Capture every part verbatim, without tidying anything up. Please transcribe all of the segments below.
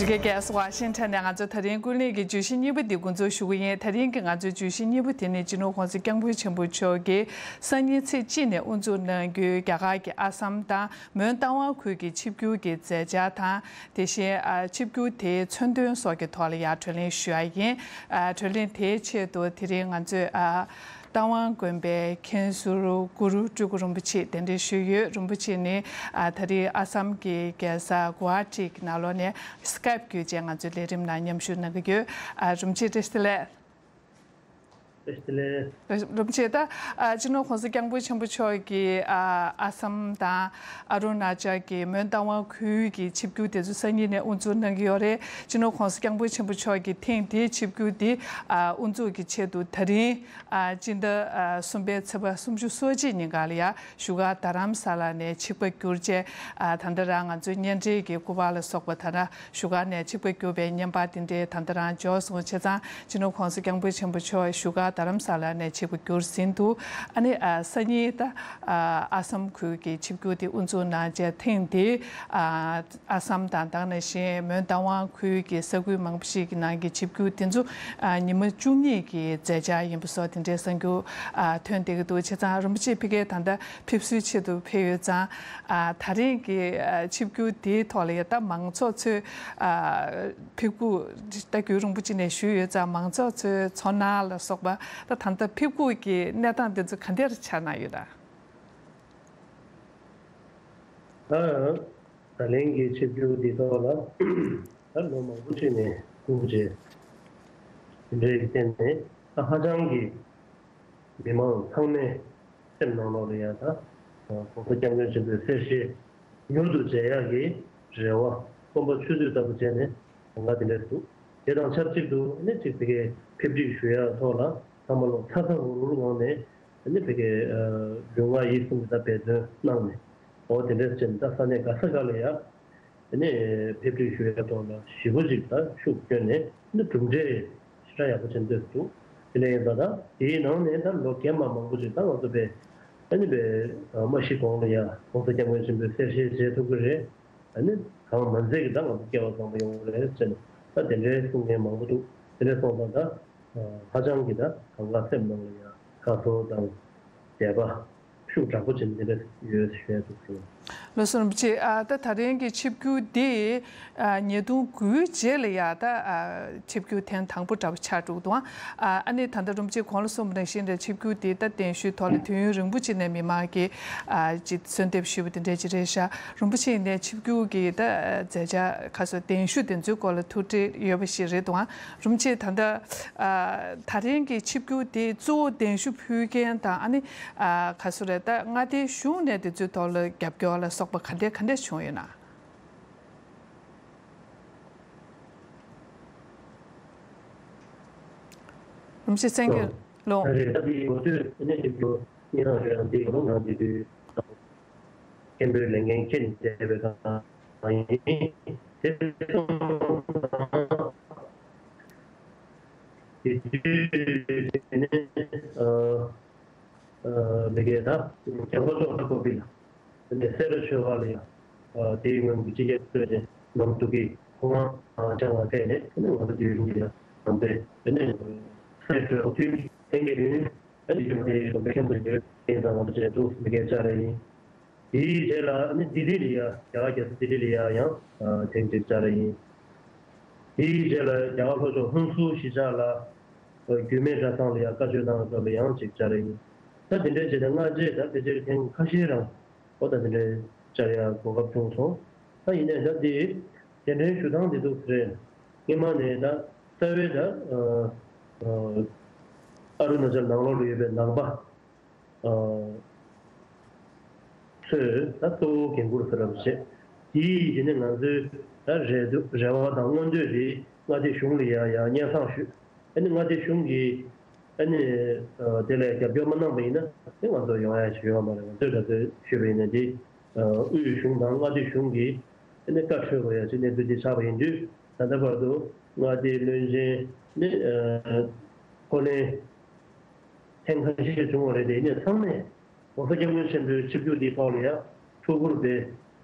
གེ་གེ་ཨེས་ཝ་ཤིང་ཊོན་ནས་ང་ཚོ་ད་རིང་ཀུན་གླེང་གི་བརྗོད་གཞི་གཉིས་པ་འདི་འགོ་འཛུགས་ཞུ་གི་ཡིན། ད་རིང་གི་ང་ཚོའི་བརྗོད་གཞི་གཉིས་པ་དེ་ནི་སྤྱི་ནོར་༸གོང་ས་༸སྐྱབས་མགོན་ཆེན་པོ་མཆོག་གིས་སང་ཉིན་ཚེས་གཅིག་ནས་དབུ་འཛུགས་གནང་རྒྱུའི་རྒྱ་གར་གྱི་ཨ་སམ་དང་མོན་རྟ་དབང་ཁུལ་གྱི་ཆིབས་བསྒྱུར་གྱི་མཛད་འཆར་དང་། དེ་བཞིན་ཨ་ཆིབས་བསྒྱུར་དེའི་མཚོན་དོན་སོགས་ཀྱི་ཐོག་ལ་ཡང་བགྲོ་གླེང་ཞུ་ཡ་ཡིན། ཨ་བགྲོ་གླེང་དེའི་ཆེད་དུ་དེ་རིང་ང་ཚོས་ཨ་རྟ་དབང་དགོན་པའི་མཁན་ཟུར་གུ་རུ་སྤྲུལ་སྐུ་རིན་པོ་ཆེ་གདན་འདྲེན་ཞུས་ཡོད། རིན་པོ་ཆེ་ནི་ཨ་ད་རེས་ཨ་སམ་གྱི་རྒྱལ་ས་གུ་ཝ་ཧ་ཊི་གི་ནང་ལོགས་ནས་སི་ཀའེབ་བརྒྱུད་བཅས་ང་ཚོའི་ལས་རིམ་ནང་མཉམ་ཞུགས་གནང་གི་ཡོད། ཨ་རིན་པོ་ཆེ་བཀྲ་ཤིས་བདེ་ལེགས། བཀྲ་ཤིས་བདེ་ལེགས། རིན་པོ་ཆེ་ད་ཨ་སྤྱི་ནོར་༸གོང་ས་༸སྐྱབས་མགོན་ཆེན་པོ་མཆོག་གིས་ཨ་ཨ་སམ་དང་ཨ་རུ་ན་ཅལ་གྱི་མོན་རྟ་དབང་ཁུལ་གྱི་ཆིབས་བསྒྱུར་དེ་ཚོ་སང་ཉིན་ནས་དབུ་འཛུགས་གནང་གི་ཡོད་རེད། སྤྱི་ནོར་༸གོང་ས་༸སྐྱབས་མགོན་ཆེན་པོ་མཆོག་གིས་ཐེངས་འདིའི་ཆིབས་བསྒྱུར་འདི་ཨ་དབུ་འཛུགས་ཀྱི་ཆེད་དུ་ད་རིང་ཨ་སྤྱི་ཟླ་ཨ་གསུམ་པའི་ཚེས་པ་སུམ་ཅུ་སོ་གཅིག་ཉིན་ག་ལ་ཡ་བཞུགས་སྒར་རྡ་རམ་ས་ལ་ནས་ཆིབས་ཁ་བསྒྱུར་བྱས། ཨ་ད་ལྟ་རང་ང་ཚོའི་བརྙན་འཕྲིན་གྱི་སྐུ་པར་ལ་སོགས་པ་ད་ལྟ་བཞུགས་སྒར་ནས་ཆིབས་ཁ་བསྒྱུར་བའི་བརྙན་པར་དེ་འདྲའི་ད་ལྟ་རང་འབྱོར་སོང་། བྱས་ཙང་སྤྱི་ནོར་༸གོང་ས་༸སྐྱབས་མགོན་ཆེན་པོ་མཆོག་བཞུགས་སྒར་རྡ་རམ་ས་ལ་ནས་ཆིབས་ཁ་བསྒྱུར་ཟིན་འདུག་ཨ་ནི་ཨ་སང་ཉིན་ད་ཨ་ཨ་སམ་ཁུལ་གྱི་ཆིབས་བསྒྱུར་དེ་དབུ་འཛུགས་གནང་བྱས། ཐེངས་འདིའི་ཨ་ཨ་སམ་དང་དེ་ནང་བཞིན་མོན་རྟ་དབང་ཁུལ་གྱི་ས་ཁུལ་མང་པོ་ཞིག་གི་ནང་གི་ཆིབས་བསྒྱུར་དེ་ཚོ་ཨ་ཉི་མ་བཅུ་གཉིས་ཀྱི་མཛད་འཆར་ཡིན་པ་སོགས་དེ་འདྲའི་གསར་འགྱུར་ཨ་ཐོན་བསྡད་ཀྱི་འདུག་བྱས་ཙང་རིན་པོ་ཆེ་ཕ་གིར་ད་ལྟ་ཕེབས་བསུའི་ཆེད་དུ་ཕེབས་ཡོད་ཙང་། ཨ་ད་རིང་གི་ཨ་ཆིབས་བསྒྱུར་དེའི་ཐོག་ལ་ཡ་ད་མང་ཚོགས་ཚོས་ཨ་ཕེབས་སྒུག་ད་རྒྱུན་རིང་པོ་ཅིག་ནས་ཞུས་ཡོད་ཙང་། མང་ཚོགས་ཚོའི་ཚོར་སྣང་ལ་སོགས་པ་ད་ད་ལྟ་ཕེབས་སྒུག་གི་གནས་སྟངས་དེ་ཚོ་ག་འདྲ་ཆགས་གནང་ཡོད་ན། ད་ད་ལན་གྱི་ཆིབས་བསྒྱུར་འདི་ཐོག་ལ་ད་ལོ་མང་པོ་ཅིག་ནས་སྒུག་བྱས། དེ་འདྲའི་བརྟེན་ནས་ད་ཧ་ཅང་གི་མི་མང་ཚང་མས་སེམས་ནང་ལོགས་ལ་ཡ་ད་༸གོང་ས་༸སྐྱབས་མགོན་ཆེན་པོའི་གསལ་བཤད་མྱུར་དུ་མཇལ་ཡག་གི་རེ་བ་སྐོམ་པ་ཆུ་ཚོད་ལྟ་བུ་བྱས་ནས་གང་ག་དེ་འདྲ་འདུག་དེ་དང་ཆབས་ཅིག་ཏུ་ཨ་ནི་གཅིག་ཕ་གིར་ཕེབས་སྒྲིག་ཞུ་ཡག་ཐོག་ལ་ཚང་མ་ལོ་ཚ་ཚ་འུར་འུར་ངང་ནས་ཨ་ནི་ཕ་གིར་ལུས་ངག་ཡིད་གསུམ་གྱི་ད་འབད་བརྩོན་གནང་ནས། འོ་དེ་འདྲ་བྱས་ནས་ད་ས་གནས་ག་ས་ག་ལ་ཡ་ཨ་ནི་ཕེབས་སྒྲིག་ཞུ་ཡག་ཐོག་ལ་ཞེ་པོ་ཅིག་ད་ཤུགས་བསྐྱོན་ནས་ཨ་ནི་གྲུབ་འབྲས་ཞེ་དྲག་ཡག་པོ་ཅིག་ཐོན་འདུག་དེ་ནས་ཡིན་ཙང་ད་དེའི་ནང་ནས་ད་ལོ་རྒན་པ་མང་པོ་ཅིག་ད་ང་ཚོ་པས་ཨ་ནི་པས་མ་ཤི་གོང་ལ་ཡ་༸གོང་ས་༸སྐྱབས་མགོན་ཆེན་པོའི་གསལ་བཤད་མཇལ་ཐུབ་ཀྱི་རེད། ཨ་ནི་གང་མ་མཛད་ཀྱི་ད་ང་ཚོ་སྐལ་བ་བཟང་པོ་ཡོང་གི་རེད་ཟེར་ནས་ད་དེ་འདྲའི་གསུང་མཁན་མང་པོ་འདུག་དེ་འདྲ་སོང་ཙང་ད་ཧ་ཅང་གི་ད་གང་ག་སེམས་ནང་ལ་ཡང་དགའ་ཚོར་དང་དད་པ་ཤུགས་དྲག་པོ་ཅིག་འདི་འདྲ་ཡོད་ཞུ་ཡ་འདུག་ཟེར། ལགས་སོ་རིན་པོ་ཆེ། ཨ་ད་ད་རིང་གི་ཆིབས་བསྒྱུར་འདི་ཨ་ཉིས་སྟོང་དགུའི་རྗེས་ལ་ཡ་ད་ཨ་ཆིབས་བསྒྱུར་ཐེངས་དང་པོ་འདྲ་པོ་ཆགས་འགྲོ་གི་འདུག་ཨ་ཨ་ནི་ད་ལྟ་རིན་པོ་ཆེ་གོང་ལ་གསུངས་པ་ནང་བཞིན་རེད། ཆིབས་བསྒྱུར་འདི་ད་གདན་ཞུའི་ཐོག་ལ་དུས་ཡུན་རིང་པོ་ཅིག་ནས་མི་མང་གིས་ཨ་ཅིག་གསོལ་འདེབས་ཞུས་པ་དེ་འདྲ་ཅིག་རེད་ཤག་རིན་པོ་ཆེ་ཡིན་ནའི་ཆིབས་བསྒྱུར་གྱི་ད་མཛད་འཆར་ཁ་སོ་གདན་ཞུ་དེ་ཚོའི་སྐོར་ལ་ཐུགས་འདྲི་ཡོད་པ་ཞིག་རེད་འདུག་ཨ། རིན་པོ་ཆེ་ད་ལྟ་ཨ་ད་རིང་གི་ཆིབས་བསྒྱུར་དེ་གཙོ་བོ་གདན་ཞུ་ཕུལ་མཁན་དང་ཨ་ནི་ཨ་ག་སུ་རེད། ད་མངའ་སྡེའི་གཞུང་ནས་དེ་ཚོའི་ཐོག་ལ་རྒྱབ་སྐྱོར་ལ་སོགས་པ་ག་འདྲ་ག་འདྲ་བྱུང་ཡོད་ན། རིན་པོ་ཆེ་གསན་གྱི་ལོ། ད་རེས་ད་དེའི་འགོ་སྟོད་ཨ་ནི་ཆིབས་བསྒྱུར་གཉིས་ནང་ཡོད་ན་དེའི་ལོ་ནང་དེ་དུས། མཁན་པོའི་ལས་འགན་འཁྱེར་ནས་བསྡད་པའི་སྒང་ཡིན། དེ་སོང་ཙང་དེ་དུས་དེ་ནས་ཨ་ཨ་མི་སྒེར་ད་རྒྱལ་བ་ལྷོ་ཕྱོགས་ལྷ་ཁོ་པི་ལ་དེ་ནས་སེ་ར་ཆོས་སྒར་ལ་ཡང་ཨ་དེའི་སྔོན་གྱི་སྤྱི་ཁྱབ་གཙོས་ནས་ནོར་འདུག་གི་ཁོང་ཨ་ཅང་ལ་ཕེབས་ནས་དེ་ནས་ང་ཚོ་དེའི་རིང་གི་ཡང་ནང་པའི་དེ་ནས་སེ་ར་ཆོས་སྒར་འཐུས་མི་ལྷན་རྒྱས་ཡིན། ཨ་ནི་ཡུམ་དེའི་དགོན་པའི་མཁན་པོ་ཡོད་མཁན་ཚང་ང་ཚོ་བཅས་འདུག་མི་སྒེར་བཅར་ར་ཡིན། དེའི་རྗེས་ལ་ཨ་ནི་ལྡི་ལི་ལ་ཡ་རྒྱ་གར་རྒྱལ་ས་ལྡི་ལི་ལ་ཡ་ཡང་ཨ་ཐེངས་གཅིག་བཅར་ར་ཡིན། དེའི་རྗེས་ལ་རྒྱ་གར་ལྷོ་ཕྱོགས་ཧུན་སུར་གཞིས་ཆགས་ལ་ཨ་རྒྱུད་སྨད་གྲྭ་ཚང་ལ་ཡང་བཀའ་ཆོས་གནང་བའི་སྐབས་ལ་ཡང་གཅིག་བཅར་ར་ཡིན། ད་དེ་འདྲའི་བྱས་ཏེ་སྔ་རྗེས་ད་ཕལ་ཆེར་ཐེངས་ཁ་ཤས་རང་འོ་ད་དེ་འདྲའི་བཅར་ཡ་གོ་སྐབས་བྱུང་སོང་། ད་ཡིན་ནའི་ད་དེ་གདན་འདྲེན་ཞུ་སྟངས་དེ་འདུག་ཟེར། སྔོན་མ་ནས་ད་རྩ་བའི་ད་ཨ་ཨ་ཨ་རུ་ན་ཅལ་ནང་ལོགས་ལ་ཡོད་པའི་ནང་པ་ཨ་ཚོས་ད་གཙོ་བོ་འགན་འཁུར་ཟེར་བ་བྱས། དེའི་དེ་ནས་ང་ཚོའི་ད་རེ་འདུན་རེ་བ་དང་མངོན་འདོད་དེ་མངའ་སྡེ་གཞུང་ལ་ཡང་ཡང་སྙན་སེང་ཞུས། ཨ་ནི་མངའ་སྡེ་གཞུང་གིས་ཨ་ནི་ཨ་དེ་ལ་རྒྱབ་སྐྱོར་མ་གནང་པ་ཡིན་ན་ཨ་ནི་ང་ཚོ་ཡོང་ཡ་ཞིག་ཡོད་མ་རེད། ང་ཚོས་ག་ཚོད་ཞུས་པ་ཡིན་ན་དེ་ཨ་དབུས་གཞུང་དང་མངའ་སྡེ་གཞུང་གིས་ཨ་ནི་བཀའ་འཁྲོལ་དགོས་ཡ་ཞིག་གནས་ཚུལ་འདི་ཆགས་པ་ཡིན་དུས། ད་ལྟ་བར་དུ་མངའ་སྡེའི་བློན་ཆེན་ནི་ཨ་ཧོ་ལན་ཐེངས་ཁ་ཤས་བྱུང་བ་རེད། དེ་ནས་ཚང་མས་༸གོང་ས་༸སྐྱབས་མགོན་ཆེན་པོའི་ཆིབས་བསྒྱུར་འདིའི་ཐོག་ལ་ཡང་ཐུགས་ཁུར་དེ་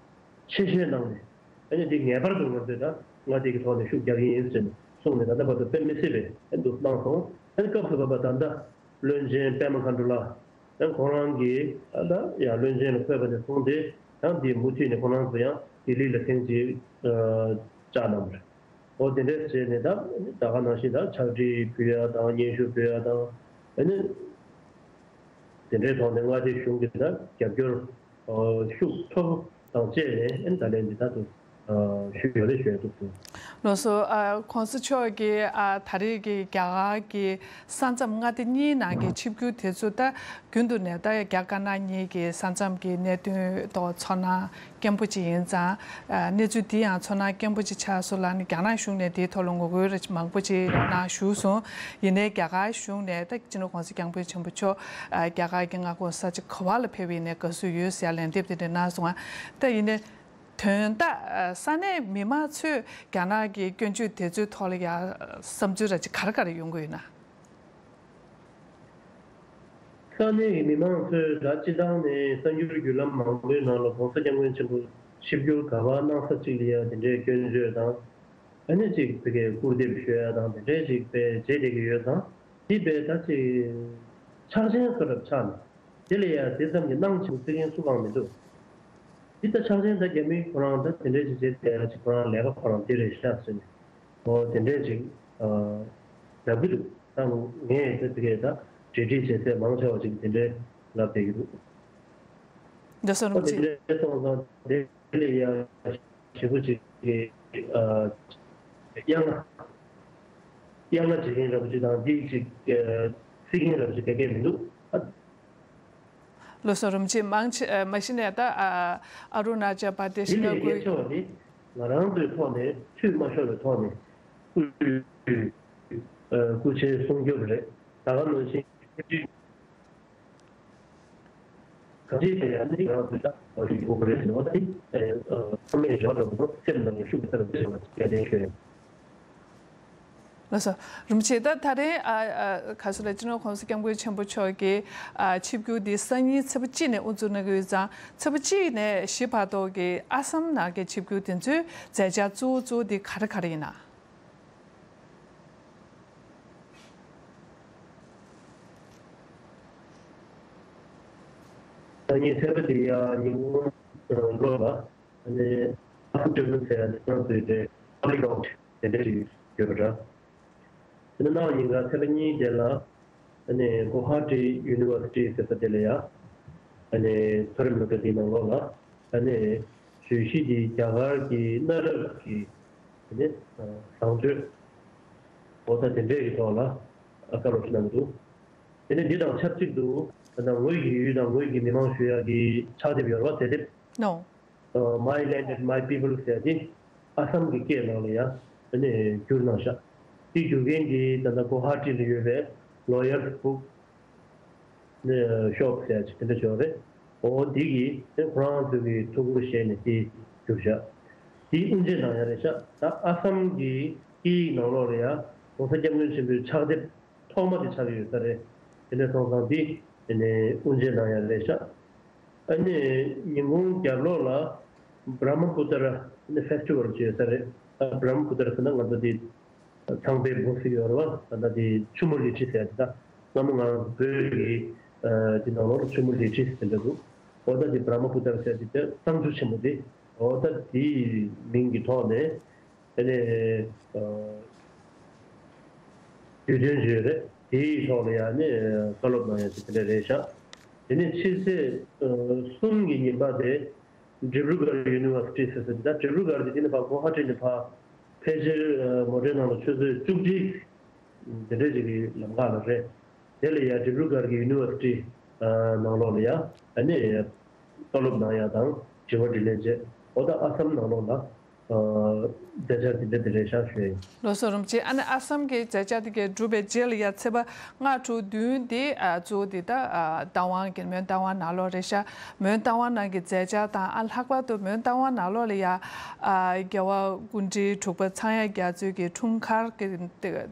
ཆེ་བཞེས་གནང་ནས་ཨ་ནི་འདི་ངེས་པར་དུ་ང་ཚོས་ད་ མངའ་སྡེ་གི་ཐོག་ནས་ཤུགས་རྒྱག་གི་ཡིན་ཟེར་ནས་གསུངས་ནས། ད་ལྟ་བར་དུ་དཔེ་མི་སྲིད་པའི་ཨེ་འདུག་གནང་སོང་། ཨེ་སྐབས་སུ་བབས་པ་ད་ལྟ་བློན་ཆེན་པད་མ་མཁའ་འགྲོ་ལགས། ཨེ་ཁོང་རང་གིས་ད་ལྟ་ཡང་བློན་ཆེན་ལ་འཁོད་པ་ནས་བཟུང་སྟེ་ཡང་འདི་མུ་མཐུད་ནས་ཁོང་རང་ཚོ་ཡང་ལྡི་ལི་ལ་ཐེངས་གཅིག་ཨ་བཅར་གནང་བ་རེད། འོ་དེ་འདྲས་བྱས་ནས་ད་ད་ག་ནང་བཞིན་ད་ཕྱག་བྲིས་ཕུལ་ཡ་དང་སྙན་ཞུ་ཕུལ་ཡ་དང་། ཨ་ནི་དེ་འདྲའི་ཐོག་ནས་མངའ་སྡེ་གཞུང་གི་ད་རྒྱབ་སྐྱོར་ཨ་ཤུགས་མཐོ་པོ་དང་བཅས་ནས་ཨ་ནི་ད་ལན་འདི་ད་དུ་ཨ་ཞུས་ཡོད་རེད་ཞུ་ཡ་འདུག་ཟེར། ལགས་སོ། ཨ་༸གོང་ས་མཆོག་གིས་ཨ་ད་རེས་ཀྱི་རྒྱ་གར་གྱི་ས་མཚམས་མངའ་སྡེ་གཉིས་ནང་གི་ཆིབས་བསྒྱུར་དེ་ཚོ་ད་རྒྱུན་དུ་ནས་ད་རྒྱ་དཀར་ནག་གཉིས་ཀྱི་ས་མཚམས་ཀྱི་གནད་དོན་ཐོག་ཚོར་སྣང་སྐྱེན་པོ་ཅིག་ཡིན་ཙང་། ཨ་གནས་ཚུལ་འདི་ཡང་ཚོར་སྣང་སྐྱེན་པོ་ཅིག་ཆགས་སོང་ལབ་ནས་རྒྱ་ནག་གཞུང་ནས་དེའི་ཐོག་ལ་ངོ་རྒོལ་མང་པོ་ཅིག་གནང་བཞུགས་སོང་། ཡིན་ནའི་རྒྱ་གར་གཞུང་ནས་ད་སྤྱི་ནོར་༸གོང་ས་༸སྐྱབས་མགོན་ཆེན་པོ་མཆོག་ཨ་རྒྱ་གར་གྱི་མངའ་ཁོངས་ས་ཆ་ག་བ་ལ་ཕེབས་པ་ཡིན་ནའི་དགའ་བསུ་ཡོད་ཟེར་ཡ་ལན་འདེབས་དེ་འདྲ་གནང་སོང་ང་། ད་ཡིན་ནའི་དོན་དག་ཨ་ས་གནས་མི་མང་ཚོས་རྒྱ་ནག་གི་སྐྱོན་བརྗོད་དེ་ཚོའི་ཐོག་ལ་ཡ་བསམ་ཚུལ་ར་ཅིག་ག་རེ་ག་རེ་ཡོང་གི་ཡོད་ན། ས་གནས་ཀྱི་མི་མང་ཚོས་ད་སྤྱི་བཏང་ནས་གསར་འགྱུར་བརྒྱུད་ལམ་མང་པོའི་ནང་ལ་༸གོང་ས་༸སྐྱབས་མགོན་ཆེན་པོ་ཆིབས་བསྒྱུར་ག་པར་གནང་ས་གཅིག་ལ་ཡ་དེ་འདྲའི་སྐྱོན་བརྗོད་དང་། ཨ་ནི་གཅིག་ཕ་གིའི་སྐུར་འདེབས་ཞུ་ཡ་དང་དེ་འདྲའི་གཅིག་དཔེ་བྱེད་བསྡད་ཀྱི་ཡོད་ཙང་། དེ་དཔེ་ད་གཅིག་ཆགས་ཞེན་བཟོ་འདྲ་ཆགས་ནས། དེ་ལ་ཡ་དེ་ཙམ་གྱི་སྣང་ཆེན་པོ་བརྩི་མཁན་སུ་གང་མི་འདུག་དེ་ལྟ་ཆགས་ཞེན་ད་རྒྱ་མི་ཁོ་རང་ད་དེ་འདྲའི་ཞིག་བྱེད་དེ་ཡ་ཅིག་ཁོ་རང་ལས་ཀ་ཁོ་རང་དེ་རེད་ཤག་ཟེར་ནས། འོ་དེ་འདྲའི་ཅིག་ཨ་ལབ་ཀྱི་འདུག་ད་ངས་ད་དེ་གས་ད་གྲ་སྒྲིག་བྱེད་ཚད་མང་ཆེ་བ་ཅིག་དེ་འདྲའི་ལབ་བསྡད་ཀྱི་འདུག་འདི་སོ་རུམ་ཨོ་དེ་ཅིག་འདྲའི་སོང་ཙང་དེ་ལས་ཡ་ཞེ་པོ་ཅིག་གི་ཨ་དབྱངས་དབྱངས་ལ་བྱེད་མཁན་འདྲ་པོ་ཅིག་དང་འདི་ཅིག་ཨ་བརྩི་མཁན་འདྲ་པོ་ཅིག་ག་གས་མི་འདུག་ཨ། ལགས་སོ། རིན་པོ་ཆེ་མང་ཆེ་ཨ་མ་གཞི་ནས་ད་ཨ་ཨ་རུ་ན་ཅལ་པར་དེ་ཤི་དེ་ལས་ཀ་གལ་ཆེ་བ་ནི་ང་རང་ཚོའི་ཐོག་ནས་ཚུད་མ་ཤོར་བའི་ཐོག་ནས་སྐུ་ཨ་སྐུ་ཕྱྭའི་གསུང་སྐྱོབ་རེད། ད་ག་ནང་བཞིན་གང་ཅིའི་ཐད་ཡང་ནི་ང་རང་ཚོའི་ད་བ་ཞིག་དགོས་པ་རེད་ཟེར་བ་དེ་ཨ་ཚང་མས་ཞོར་ལ་སེམས་ནང་ནས་ཤུགས་ཚད་ལ་འདི་ཞིག་ལ་སྐྱེལ་གཏན་ཞུ་ཡིན། ལགས་སོ། རིན་པོ་ཆེ་ད་ད་རེས་ཨ་ཨ་ག་ཟེར་ལ་སྤྱི་ནོར་༸གོང་ས་༸སྐྱབས་མགོན་ཆེན་པོ་མཆོག་གི་ཨ་ཆིབས་བསྒྱུར་འདི་སང་ཉིན་ཚེས་པ་གཅིག་ནས་དབུ་འཛུགས་གནང་གི་ཡོད་ཙང་། ཚེས་པ་གཅིག་ནས་བཞི་བར་དུ་གི་ཨ་སམ་ནང་གི་ཆིབས་བསྒྱུར་དེ་ཚོའི་མཛད་འཆར་གཙོ་བོ་གཙོ་བོ་འདི་ག་རེ་ག་རེ་ཡིན་ན། སང་ཉིན་ཚེས་པ་དེ་ཡ་ཉིན་གུང་ལོ་ལ་ཨ་ནི་ཨ་ཧྥུ་ཏུ་ལུ་ཟེར་ཡ་ནི་ང་ཚོའི་དེ་པབ་ལིག་ཨོ་ཌིཊ་དེ་འདྲ་ཞིག་ཡོད་པ་འདྲ། དེ་ནས་གནངས་ཉིན་ཀ་ཚེས་པ་གཉིས་དེ་ལ་ཨ་ནི་གོ་ཧ་ཊི་ཡུ་ནི་ཝར་སི་ཊི་ཟེར་ས་དེ་ལ་ཡ་ཨ་ནི་མཐོ་རིམ་སློབ་གྲྭ་དེའི་ནང་ལོགས་ལ་ཨ་ནི་བརྗོད་གཞི་དེ་རྒྱ་གར་གྱི་གནའ་རབས་ཀྱི་ཨ་ནི་བཟང་སྤྱོད་འོ་ད་དེ་འདྲས་ཀྱི་ཐོག་ལ་ཨ་བཀའ་སློབ་ཞིག་གནང་གི་འདུག་དེ་ནས་འདི་དང་ཆབས་ཅིག་ཏུ་ད་ལྟ་ངོས་ཀྱི་ཡུལ་དང་ངོས་ཀྱི་མི་མང་ཞུ་ཡག་གི་ཕྱག་དེབ་ཡོད་རེད་བ། དེ་དེབ། No. My Land and My People ཟེར་ཏེ་ཨ་སམ་གྱི་སྐད་ནང་ལ་ཡང་ཨ་ནི་བསྒྱུར་གནང་ཤག་དེ་བསྒྱུར་མཁན་གྱི་ད་ལྟ་གོ་ཧ་ཊི་ལ་ཡོད་པའི་ལོ་ཡར་སི་བུག་ཤོབ་ཟེར་ཅིག་དེ་འདྲ་ཞིག་ཡོད་རེད། འོ་དེ་གིས་དེ་ཁོ་རང་ཚོ་གི་ཐུགས་ཁུར་བཞེས་ནས་དེ་བསྒྱུར་ཤག་དེ་དབུ་འབྱེད་གནང་ཡ་རེད་ཤག་ད་ཨ་སམ་གྱི་སྐད་ཡིག་ནང་ལོགས་ལ་ཡང་༸གོང་ས་༸སྐྱབས་མགོན་ཆེན་པོའི་ཕྱག་དེབ་ཐོག་མ་དེ་ཆགས་ཀྱི་ཡོད་ས་རེད། དེ་འདྲ་སོང་ཙང་དེ་དེ་ནས་དབུ་འབྱེད་གནང་ཡ་རེད་ཤག་ཨ་ནི་ཉིན་གུང་རྒྱབ་ལོགས་ལ་བྷྲ་མ་པུ་ཏྲ་ཨ་ནི་ཕེ་སི་ཊི་ཝལ་ཅིག་ཡོད་ས་རེད། ད་བྷྲ་མ་པུ་ཏྲ་ཟེར་ན་ང་ཚོ་དེ་ཚངས་པའི་འབུ་ཟེར་གྱི་ཡོད་རེད་བ། ད་ལྟ་དེ་ཆུ་མོ་ལི་ཁྲི་ཟེར་ཡ་དེ་ད་སྔ་མོ་ང་རང་ཚོ་བོད་ཀྱི་ཨ་དེ་ནང་ལོགས་ལ་ཆུ་མོ་ལི་ཁྲི་ཟེར་འདྲ་འདུག་འོ་ད་དེ་བྷྲ་མ་པུ་ཏྲ་ཟེར་ཡ་དེ་དེ་གཙང་ཆུ་ཆེན་པོ་དེ། འོ་ད་དེའི་མིང་གི་ཐོག་ནས། དེ་ནས་ཨ་དུས་སྟོན་ཞིག་རེད། དེའི་ཐོག་ལ་ཡང་ནི་བཀའ་སློབ་གནང་ཡ་ཞིག་དེ་འདྲ་རེད་ཤག་དེ་ནས་ཕྱི་ཚེས་ཨ་གསུམ་གྱི་ཉིན་པ་དེ་ཌི་བྷྲུ་གར་ཡུ་ནི་ཝར་སི་ཊི་ཟེར་ས་དེ། ད་ཌི་བྷྲུ་གར་དེ་དེ་ནས་ཕར་གོ་ཧ་ཊི་ནས་ཕར་ཕལ་ཆེར་ཨ་མོ་ཊའི་ནང་ལ་ཆུ་ཚོད་བཅུ་གཅིག་དེ་འདྲ་ཞིག་གི་ལམ་ཁ་ལ་རེད། དེ་ལ་ཡ་ཌི་བྷྲུ་གར་གྱི་ཡུ་ནི་ཝར་སི་ཊི་ཨ་ནང་ལོགས་ལ་ཡ་ཨ་ནི་བཀའ་སློབ་གནང་ཡ་དང་དྲི་བ་དྲིས་ལན་བྱས། འོ་ད་ཨ་སམ་ནང་ལོགས་ལ་ཨ་མཛད་འཆར་དེ་འདྲ་དེ་རེད་ཤག་ཞུ་ཡ་ཡིན། ལགས་སོ། རིན་པོ་ཆེ། ཨ་ནི་ཨ་སམ་གྱི་མཛད་འཆར་དེ་གས་གྲུབ་པའི་རྗེས་ལ་ཡ་ཚེས་པ་ལྔ་དྲུག་བདུན་དེ་ཨ་གཙོ་བོ་དེ་ད་ཨ་རྟ་དབང་གི་མོན་རྟ་དབང་ནང་ལོགས་རེད་ཤག་མོན་རྟ་དབང་ནང་གི་མཛད་འཆར་དང་། ཨ་ལྷག་པར་དུ་མོན་རྟ་དབང་ནང་ལོགས་ལ་ཡ་ཨ་རྒྱལ་བ་སྐུ་ཕྲེང་དྲུག་པ་ཚངས་དབྱངས་རྒྱ་མཚོ་གི་འཁྲུངས་སྐར་གྱི་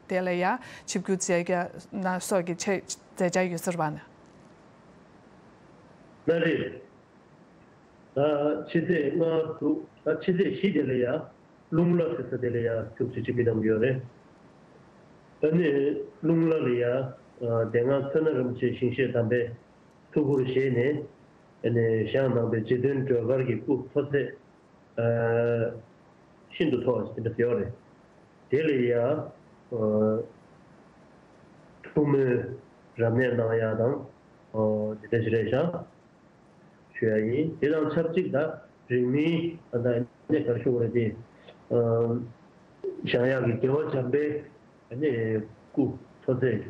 དེ་ལ་ཡ་ཆིབས་བསྒྱུར་མཛད་རྒྱ་ན་སོགས་ཀྱི་ཆེད་མཛད་འཆར་ཡོད་ཟེར་བ་ནི། ན་རེད། ད་ཕྱི་ཚེས་ལྔ་དྲུག་ད་ཕྱི་ཚེས་བཞི་དེ་ལ་ཡ་ རླུང་ལྷ་ཟེར་ས་དེ་ལ་ཡ་ཐུགས་རྗེ་ཆེ་ཆེ་མི་གནང་གི་ཡོད་རེད། ཨ་ནི་རླུང་ལྷ་ལ་ཡ་ཨ་དེ་སྔ་མཚོ་སྣ་རིན་པོ་ཆེ་ཞིང་གཤེགས་དམ་པས་ཐུགས་ཁུར་བཞེས་ནས་ཨ་ནི་བཞེངས་གནང་པའི་རྗེ་བཙུན་སྒྲོལ་དཀར་གྱི་སྐུ་མཐོ་ཚད་ཨ་ཤིན་ཏུ་མཐོ་བ་ཞིག་དེ་འདྲ་ཡོད་རེད། དེ་ལ་ཡ་ཨ་ཐུགས་སྨོན་རབ་གནས་གནང་ཡ་དང་ཨ་དེ་འདྲ་ཞིག་རེད་ཤག་ཞུ་ཡ་ཡིན། དེ་དང་ཆབས་ཅིག་ད་རིང་མིན་ད་ལྟ་གནས་གར་ཞུ་བ་རེད་དེ། བཞེངས་ཡག་གི་རྒྱལ་བ་འཇམ་དཔལ་ནས་སྐུ་མཐོ་ཚད་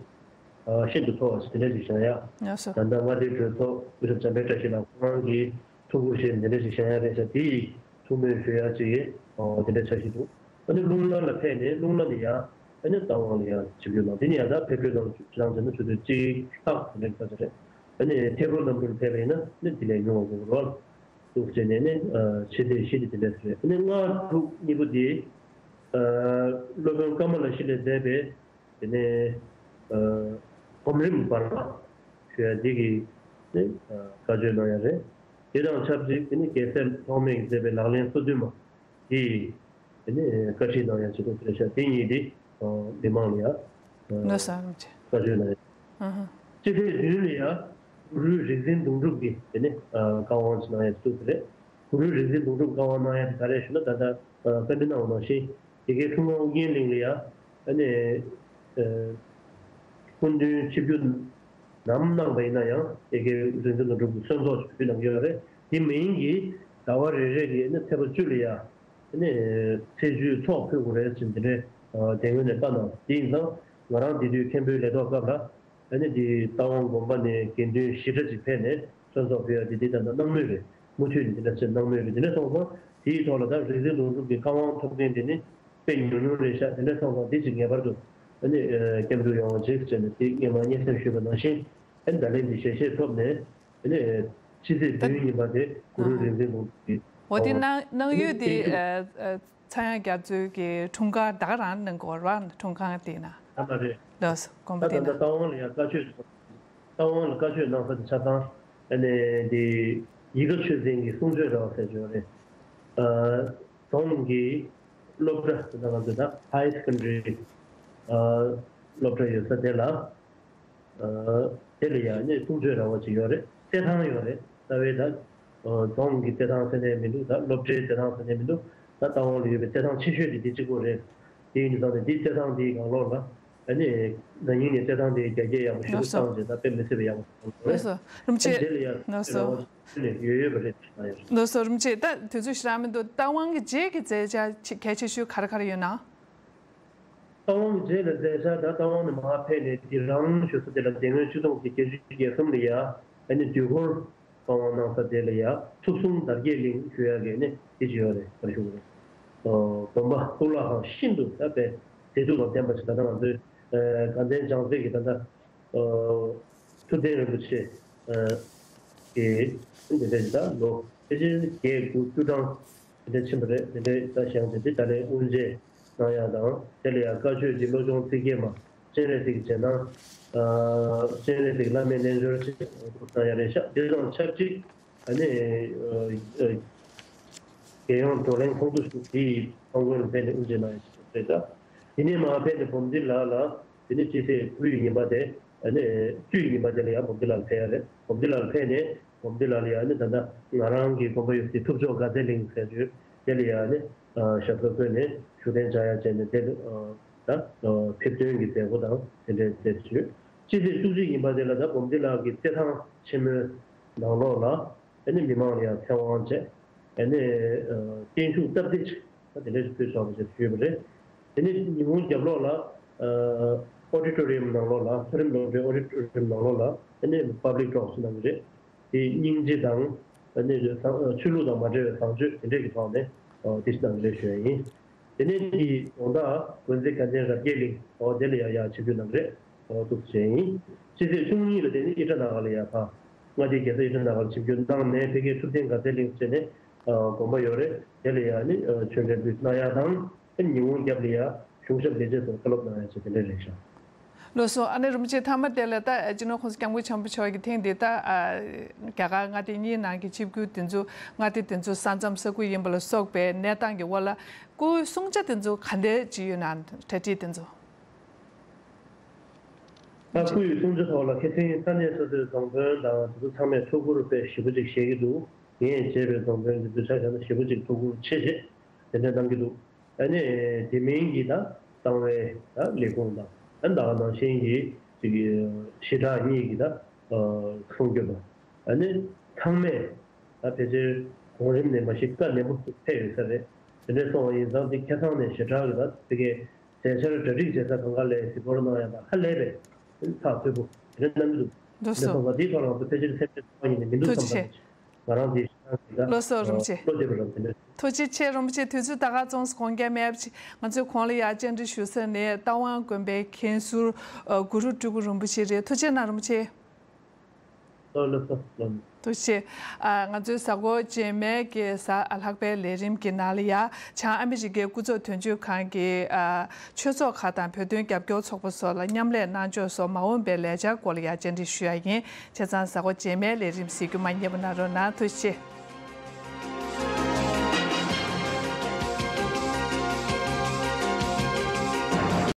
ཤིན་ཏུ་མཐོ་བ་ཞིག་དེ་འདྲ་ཞིག་བཞེངས་ཡག་ལགས་སོ། ད་ལྟ་མངའ་སྡེའི་གྲོས་ཚོགས་དབུས་གཙང་འཇམ་དཔལ་བཀྲ་ཤིས་ལགས་ཁོང་རང་གིས་ཐུགས་ཁུར་བཞེས་ནས་དེ་འདྲ་ཞིག་བཞེངས་ཡག་རེད་ཤག་དེ་ཡི་ཐུགས་སྨོན་ཞུ་ཡག་ཅིག་དེ་འདྲ་ཆགས་བཞིན་འདུག་ཨ་ནི་རླུང་ལྷ་ལ་ཕེབས་ནས་རླུང་ལྷ་ནས་ཡང་ཨ་ནི་རྟ་དབང་ལ་ཡང་ཆིབས་བསྒྱུར་གནང་། དེ་ནས་ཡང་ད་ཕེབས་འཕྲོད་གནང་ཆུ་ཚོད་གཅིག་ལྷག་དེ་འདྲ་ཆགས་ཀྱི་རེད། ཨ་ནི་ཐེ་བོ་རྣམ་འཕྲུལ་ཕེབས་པ་ཡིན་ན་ནི་དེ་ལས་ཉུང་བ་དགོས་ཀྱི་རེད། འདུག་ཟེར་ནས་ནི་ཕྱི་ཚེས་བཞི་དེ་དེ་འདྲ་ཟེར། ཨ་ནི་སྔ་དྲོ་གཉིས་པོ་དེ་སློབ་དཔོན་ཀ་མ་ལ་ཤཱི་ལས་མཛད་པའི་དེ་ནས་སྒོམ་རིམ་བར་པ་ཞུ་ཡ་འདི་གི་ནི་བཀའ་ཆོས་གནང་ཡ་རེད། དེ་དང་ཆབས་ཅིག་དེ་ནི་རྒྱལ་སྲས་ཐོགས་མེད་ཀྱིས་མཛད་པའི་ལག་ལེན་སོ་བདུན་མ་དེ་ཡི་དེ་ནི་བཀའ་ཁྲིད་གནང་ཡ་བྱེད་དུ་ཕེབས་ཤག་དེ་གཉིས་དེ་མི་མང་ལ་ཡ་ལགས་སོ་རིན་པོ་ཆེ། བཀའ་ཆོས་གནང་ཡ། ཨ་ཧ། སྤྱི་ཚེས་བདུན་ལ་ཡ་གུ་རུའི་རིག་འཛིན་གདུང་དྲུག་གི་དེ་ནི་བཀའ་དབང་ཞིག་གནང་ཡ་བྱེད་དུ་ཕེབས་རེད། གུ་རུའི་རིག་འཛིན་གདུང་དྲུག་བཀའ་དབང་གནང་ཡ་དེ་ག་རེ་ཞུ་ན་ད་ལྟ་བཀའ་འདྲི་གནང་བ་ནང་བཞིན་དེ་གའི་འཁྲུངས་སྐར་ཨུ་རྒྱན་གླིང་ལ་ཡ་ཨ་ནི་སྐུ་མདུན་ཆིབས་བསྒྱུར་ནམ་གནང་བ་ཡིན་ན་ཡང་དེ་གའི་རིག་འཛིན་གདུང་དྲུག་གི་གསོལ་ཚོགས་ཞུ་གནང་གི་ཡོད་རེད། དེ་མིན་གྱི་ཟླ་བ་རེ་རེ་གི་ཨ་ནི་ཚེས་པ་བཅུ་ལ་ཡ་ཨ་ནི་ཚེས་བཅུའི་ཚོགས་ཕུལ་དགོས་རེད་ཟེར་འདི་འདྲའི་དེ་སྔོན་ནས་བཀའ་གནང་། དེ་ཡིན་ཙང་ང་རང་དེ་དུས་མཁན་པོའི་ལས་ཐོག་སྐབས་ལ་ཨ་ནི་དེ་རྟ་དབང་དགོན་པ་ནས་དགེ་འདུན་ཞི་གྲྭ་ཅིག་ཕེབས་ནས་གསོལ་ཚོགས་ཕུལ་ཡ་དེ་དེ་ད་ལྟ་གནང་མུས་རེད། མུ་མཐུད་ནས་དེ་འདྲ་བྱས་གནང་མུས་རེད། དེ་འདྲ་སོང་ཙང་དེའི་ཐོག་ལ་ད་རིག་འཛིན་གདུང་དྲུག་གི་བཀའ་དབང་ཐོབ་མཁན་དེ་ནི་དཔེ་ཉུང་ཉུང་རེད་ཤག་དེ་འདྲ་སོང་ཙང་དེ་ཅིག་ངེས་པར་དུ་ཨ་ནི་སྐྱབས་འཇུག་ཡོང་བ་ཅིག་བྱས་ནས་དེ་སྔོན་མ་སྙན་སེང་ཞུས་པ་ནང་བཞིན་ཨ་ནི་ད་ལན་འདི་ཞལ་བཞེས་ཐོབ་ནས་ཨ་ནི་ཕྱི་ཚེས་བདུན་ཉིན་པ་དེ་གུ་རུ་རིག་འཛིན་གདུང་དྲུག་གི་འོ་དེ་གནང་གནང་ཡུལ་དེ་ཨ་ཨ་ཚངས་དབྱངས་རྒྱ་མཚོའི་གི་འཁྲུངས་སྐར་ད་ག་རང་གནང་དགོས་རེད་བ། འཁྲུངས་ཁང་དེ་ན། ཨ་མ་རེད། ལགས་སོ། དགོན་པ་ད་དེ་ད་ན། ལྟ་དབང་ལ་ཡང་བཀའ་ཆོས་ལྟ་དབང་ལ་བཀའ་ཆོས་གནང་ས་དེ་ཆ་ཚང་ཨ་ནི་དེ་ཡིད་དགའ་ཆོས་འཛིན་གྱི་གསུང་ཆོས་ར་བ་ཟེར་ཆོས་རེད། ཨ་རྫོང་གི་སློབ་གྲྭ་དེ་ད་ང་ཚོ་ད་high secondary ཨ་སློབ་གྲྭ་ཡོད་ས་དེ་ལ། དེ་ལ་ཡང་ནི་གསུང་ཆོས་ར་བ་ཅིག་ཡོད་རེད། རྩེད་ཐང་ཡོད་རེད། རྩ་བའི་ད་རྫོང་གི་རྩེད་ཐང་ཟེར་ནས་མི་འདུག་ད་སློབ་གྲྭའི་རྩེད་ཐང་ཟེར་ནས་མི་འདུག་ད་རྟ་དབང་ལ་ཡོད་པའི་རྩེད་ཐང་ཆེ་ཤོས་དེ་འདི་གཅིག་པོ་རེད། དེ་ཡིན་དུས་ཙང་ནས་འདི་རྩེད་ཐང་འདིའི་གང་ལོགས་ལ་ཨ་ནི་ན་ནིང་ནས་རྩེད་ཐང་འདི་རྒྱ་སྐྱེད་ཡག་པོ་ཞེ་པོ་ལགས་སོ། བཏང་རྗེས་ད་དཔེ་མི་སྲིད་པའི་ཡག་པོ་བཏང་ཡོད་རེད། ལགས་སོ། རིན་པོ་ཆེ། ཨ་ནི་དེ་ལ་ཡང་ལགས་སོ། ར་བ་ཅིག་ནས་ཡོད་ཡོད་པ་རེད་ད་ཡོད་རེད། ལགས་སོ། རིན་པོ་ཆེ། ད་དུས་ཚོད་ཞེ་དྲག་མི་འདུག་རྟ་དབང་གི་རྗེས་ཀྱི་མཛད་འཆར་གལ་ཆེ་ཤོས་ག་རེ་ག་རེ་ཡོད་ན། རྟ་དབང་གི་རྗེས་ལ་མཛད་འཆར་ད་རྟ་དབང་ནས་མར་ཕེབས་ནས་དེ་རང་བཞུགས་ས་དེ་ལ་དེ་སྔོན་ཆུ་སྟོང་གི་བརྒྱད་ཅུ་གྱ་གསུམ་ལ་ཡ་ཨ་ནི་དུས་འཁོར་བཀའ་དབང་གནང་ས་དེ་ལ་ཡ་ཐུབ་གསུམ་དར་རྒྱས་གླིང་ཞུ་ཡ་གི་ནི་དེ་ཅི་ཡོད་རེད་ག་རེ་ཞུ་དགོས་རེད། དགོན་པ་གཙུག་ལག་ཁང་ཤིན་ཏུ་ད་དཔེ་མཛེས་སྡུག་དང་ལྡན་པ་ཞིག་ད་ལྟ་ང་ཚོའི་དགའ་ལྡན་བྱང་རྩེ་གི་ད་ལྟ་ཐུབ་བསྟན་རིན་པོ་ཆེ་གི་འདི་འདྲ་ཞིག་ད་ལོ་ཕལ་ཆེར་བརྒྱད་དགུ་བཅུ་གྲངས། དེ་འདྲ་ཕྱིན་པ་རེད། དེ་འདྲའི་ད་བཞེངས་ཏེ་འདི་ད་ལན་དབུ་འབྱེད་གནང་ཡག་དང་དེ་ལ་ཡང་བཀའ་ཆོས་ཀྱི་བློ་སྦྱོང་ཚིག་བརྒྱད་མ་སྤྱན་རས་གཟིགས་ཀྱི་རྗེས་གནང་། སྤྱན་རས་གཟིགས་བླ་མའི་རྣལ་འབྱོར་ཆེད་གནང་ཡག་རེད་ཤག་དེ་དང་ཆབས་ཅིག་ཨ་ནི་རྒྱལ་ཡོངས་བགྲོ་གླེང་ཚོགས་འདུ་ཞིག་དེའི་ཚོགས་མགོན་ལ་ཕེབས་ནས་དབུ་འབྱེད་གནང་ཡག་ཞིག་རེད་ད། དེ་ནས་མར་ཕེབས་ནས་བུམ་སྡེ་ལགས་ལ་དེ་ནས་སྤྱི་ཚེས་དགུ་ཡི་ཉིན་པ་དེ། ཨ་ནི་བཅུ་ཡི་ཉིན་པ་དེ་ལ་ཡང་བུམ་སྡེ་ལགས་ལ་ཕེབས་ཡ་རེད། བུམ་སྡེ་ལགས་ལ་ཕེབས་ནས་བུམ་སྡེ་ལགས་ལ་ཡང་ནི་ད་ལྟ་ང་རང་གི་དགོན་པ་ཡོད་སའི་ཐུབ་མཆོག་དགའ་ཚལ་གླིང་ཟེར་ཡོད། དེ་ལ་ཡང་ནི་ཞབས་ཏོག་བསྐོས་ནས་བཞུགས་གདན་འཇགས་ཡ་བྱས་ནས་དེ་ལ་ད་ཕེབས་ཐོན་གྱི་མཛད་སྒོ་དང་དེ་འདྲའི་མཛད་ཡོད། སྤྱི་ཚེས་བཅུ་གཅིག་ཉིན་པ་དེ་ལ་ད་བུམ་སྡེ་ལགས་ཀྱི་རྩེད་ཐང་ཆེན་མོའི་ནང་ལོགས་ལ་ཨ་ནི་མི་མང་ལ་ཡང་ཚེ་དབང་བྱས། ཨ་ནི་བརྟན་བཞུགས་སྟབས་བདེ་ཅིག་ད་དེ་འདྲ་ཞིག་ཕུལ་ཆོག་པ་ཞིག་ཞུས་པ་རེད། དེ་ནས་ཉིན་གུང་རྒྱབ་ལོགས་ལ་ཨོ་ཌི་ཊོ་རི་ཡམ་ནང་ལོགས་ལ་མཐོ་རིམ་སློབ་གྲྭའི་ཨོ་ཌི་ཊོ་རི་ཡམ་ནང་ལོགས་ལ་ཨ་ནི་པབ་ལིག་ཊོག་ཅིག་གནང་གི་རེད། དེ་སྙིང་རྗེ་དང་ཨ་ནི་ཆོས་ལུགས་དང་མ་འབྲེལ་བའི་བཟང་སྤྱོད་དེ་འདྲས་ཀྱི་ཐོག་ནས་དེ་ཞིག་གནང་གི་རེད་ཞུ་ཡ་ཡིན། དེ་ནས་དེའི་དགོང་དག་དགོན་རྩེ་དགའ་ལྡན་རབ་རྒྱས་གླིང་དེ་ལ་ཡང་ཡར་ཆིབས་བསྒྱུར་གནང་གི་རེད། འོ་འདུག་སེ་བྱས་ཡིན། ཕྱི་ཚེས་བཅུ་གཉིས་ལ་དེ་ནི་ཨི་ཊ་ན་གར་ལ་ཡ་ཕ། མངའ་སྡེའི་རྒྱལ་ས་ཨི་ཊ་ན་གར་ཆིབས་བསྒྱུར་གནང་ནས་ཕ་གིའི་ཐུབ་བསྟན་དགའ་ཚལ་གླིང་ཟེར་ནས་དགོན་པ་ཡོད་རེད། དེ་ལ་ཡ་ནི་ཆོས་འབྲེལ་འབུལ་གནང་ཡ་དང་ཉིན་གུང་རྒྱབ་ལ་ཡ་གཞུང་ཞབས་ལས་བྱེད་ཚོར་བཀའ་སློབ་གནང་ཡ་བྱས་དེ་འདྲ་རེད་ཤག་ལགས་སོ། ཨ་ནེ་རིན་པོ་ཆེ། མཐའ་མ་དེ་ལ་ད་སྤྱི་ནོར་༸གོང་ས་༸སྐྱབས་མགོན་ཆེན་པོ་མཆོག་གིས་ཐེངས་འདི་ད་ཨ་རྒྱ་གར་མངའ་སྡེ་གཉིས་ནང་གི་ཆིབས་བསྒྱུར་དེ་ཚོ་མངའ་སྡེ་དེ་ཚོ་ས་མཚམས་ས་ཁུལ་ཡིན་པ་ལ་སོགས་པའི་གནས་སྟངས་ཀྱི་འོག་ལ་སྐུའི་གསུང་བྱ་དེ་ཚོ་ག་འདྲ་ཅིག་ཡོད་ན། གྲ་སྒྲིག་དེ་ཚོ། ད་སྐུའི་གསུང་བྱ་ཐོག་ལ་ཁ་སང་ས་གནས་སོ་སོའི་རྫོང་དཔོན་དང་དེ་ཚོ་ཚང་མས་ཐུགས་ཁུར་དཔེ་ཞེ་པོ་ཅིག་བཞེས་ཀྱི་འདུག་ངས་བྱས་པའི་རྫོང་དཔོན་གྱི་འདུ་ཆ་བཞག་ན་ཞེ་པོ་ཅིག་ཐུགས་ཁུར་ཆེ་བཞེས་དེ་འདྲ་གནང་གི་འདུག་ཨ་ནི་དེ་མིན་གྱི་ད་གསང་བའི་ད་ལས་ཁུངས་དང་ཨ་ནི་ད་ག་ནང་བཞིན་གྱི་ཅིག་ཞི་དྲག་གཉིས་ཀྱི་ད་གསུང་སྐྱོབ་པ་ཨ་ནི་ཚང་མས་ད་ཕལ་ཆེར་གོང་རིམ་ནས་མ་གཞི་བཀའ་ནན་པོ་ཕེབས་ཡོད་ས་རེད། དེ་འདྲ་སོང་བ་ཡིན་ཙང་དེ་ཁ་སང་ནས་ཞེ་དྲག་གི་ད་དེ་གའི་མཛད་འཆར་གྲ་སྒྲིག་བྱེད་ས་གང་ག་ལ་གཟིགས་སྐོར་གནང་ཡ་དང་ཧ་ལས་པའི་ཚགས་ཚུད་པོ་དེ་འདྲ་གནང་གི་འདུག་དེ་འདྲ་སོང་ཙང་དེའི་ཐོག་ལ་ང་ཚོ་ཕལ་ཆེར་སེམས་ཁྲལ་གཏོང་ཡ་ནི་མི་འདུག་བསམ་པ་ཅིག་ང་རང་དེ་ཤེས་ཀྱི་ད་ལགས་སོ། རིན་པོ་ཆེ། བློ་བདེ་པོ་རང་དེ་འདྲ། ཐུགས་རྗེ་ཆེ་རིན་པོ་ཆེ། དུས་ཚོད་ད་ག་ཙམ་གོང་རྒྱ་མེད་པ་ཅིག་ང་ཚོས་གོང་ལ་ཡ་བཅར་འདྲི་ཞུ་ས་ནས་རྟ་དབང་དགོན་པའི་མཁན་ཟུར་གུ་རུ་སྤྲུལ་སྐུ་རིན་པོ་ཆེ་རེད། ཐུགས་རྗེ་གནང་རིན་པོ་ཆེ། ལགས་སོ་ལགས། ཐུགས་རྗེ་ཆེ། ཨ་ང་ཚོའི་གཟའ་འཁོར་རྗེས་མའི་གི་གཟའ་ཨ་ལྷག་པའི་ལས་རིམ་གྱི་ནང་ལ་ཡ་བྱང་ཨ་མི་རི་ཀའི་སྐུ་ཚབ་དོན་གཅོད་ཁང་གི་ཨ་ཆོས་ཚོགས་ཁག་དང་བོད་དོན་རྒྱབ་སྐྱོར་ཚོགས་པ་སོགས་ལ་མཉམ་ལས་གནང་ཕྱོགས་སོགས་མ་འོངས་པའི་ལས་འཆར་སྐོར་ལ་ཡ་བཅར་འདྲི་ཞུ་ཡ་ཡིན། བྱས་ཙང་གཟའ་འཁོར་རྗེས་མའི་ལས་རིམ་གཟིགས་རྒྱུ་མ་བསྙེལ་བ་གནང་རོགས་གནང་། ཐུགས་རྗེ་ཆེ།